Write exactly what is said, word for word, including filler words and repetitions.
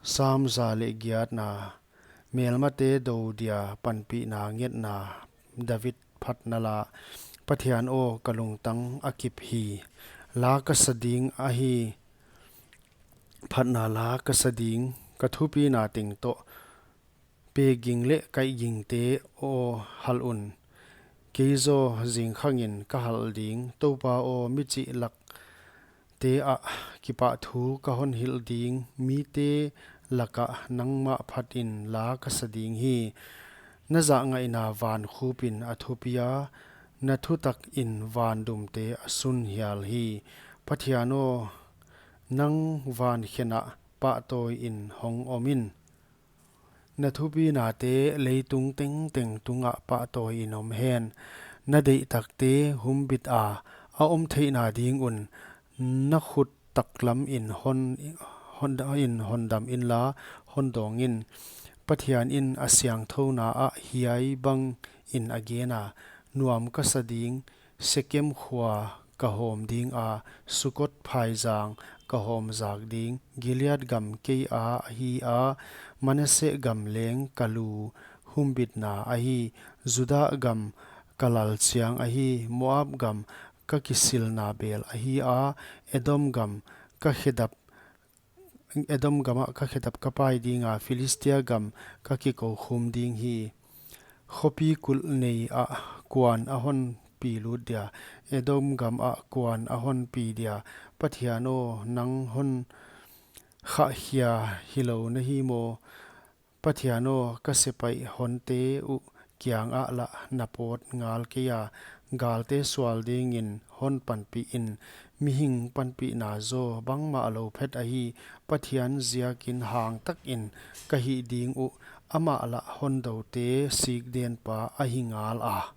Sam za leh giatna. Melmate dou dia panpihna ngetna. David phatna la. Pathian aw, ka lungtang a kip hi. La ka sa ding ahi. Phatna la ka sa ding. Ka thupina teng toh pe ging leh kaih gingte aw, hal un. Kei zaw zingkhangin ka hal ding. Toupa aw, mi chih lak te ah kipahthu ka hon hilh ding. Mite lakah nangmah phatin la ka sa ding hi. Na zahngaihna van khupin a thupi a, na thutak in van dumte a sun hial hi. Pathian aw, nang van khenah pahtawi in hong om in. Na thupinate leitung tengteng tungah pahtawi in om hen. Na deihtakte humbit a, a om theihna ding un na khut taklam in hon, hon, in hondam inla, hondawng in. Pathian in a siangthouna ah hiai bangin a gen a, nuam ka sa ding. Sekem khua ka hawm ding a, Sukot phaizang ka hawm zak ding. Gilead gam kei a ahi a, Manasseh gam leng ka lu humbitna ahi. Judah gam ka lalchiang ahi. Moab gam ka kisilna bel ahi a, Edom gam ka khedap Edom gamah ka khedap ka pai ding a, Philistia gam ka kikokhum ding hi. Khopi kulh nei ah kuan a hon pi lut dia, Edom gam ah kuan a hon pi dia. Pathian aw, nang hon khahkhia hilou na hi maw? Pathian aw, ka sepaih honte uh kiangah lah na pawt ngal kei a, galte sual dingin hon panpih in. Mihing panpihna zaw bangmah lou phet ahi. Pathian ziakin hangtakin ka hih ding uh, amah lah hondoute sikdenpa ahi ngal a.